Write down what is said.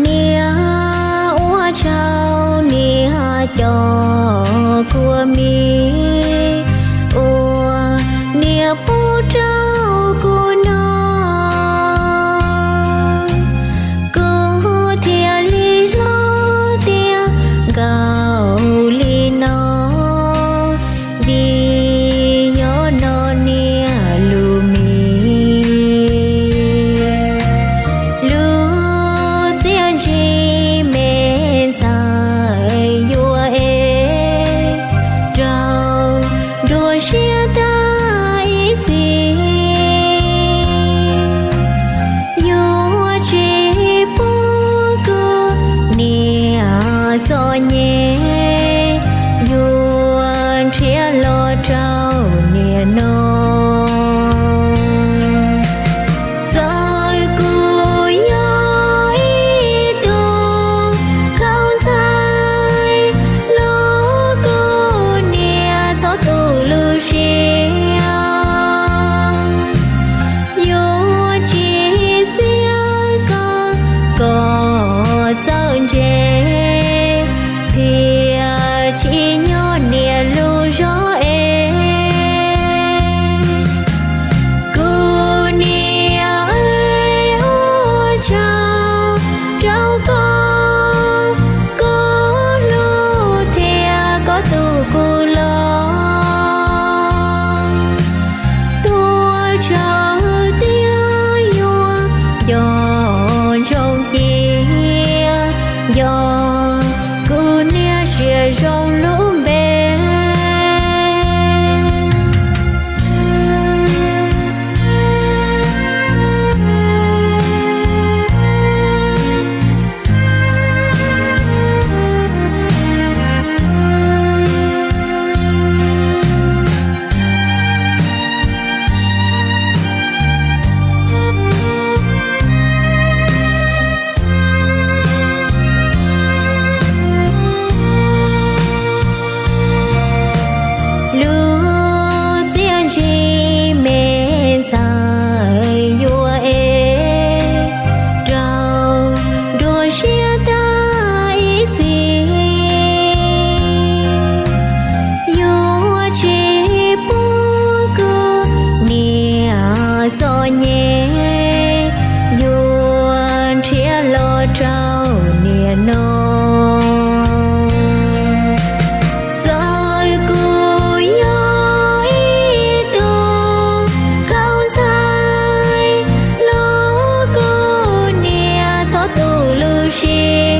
Niam ua tsaug niam cov kua mis uas niam pub rau kuv noj, kuv thiaj li hlob tiav nkaus li no, vim yog noj niam lub mis. Lub txiaj ntsig me ntxhais yuav ev rau nruab siab tag ib txhis, yuav tsis pub kuv niam txom nyem, yuav nrhiav los rau niam noj. Txawm kuv yog ib tug khaub ntxhais los kuv niam txhob tu lub siab, yuav tsis txiav koj kom txawj ntse, thiaj tsis nyob niam lub zog es. Kuv niam ua tsaug rau koj, koj hlub thiab koj tu kuv los. Tuav rawv tias yuav nco ntsoov cia, nco kuv niam siab zoo lub npe. Lub txiaj ntsig me ntxhais yuav ev rau nruab siab tag ib txhis, yuav tsis pub kuv niam txom nyem, yuav nrhiav los rau niam noj. Txawm kuv yog ib tug khaub ntxhais los kuv niam txhob tu lub siab,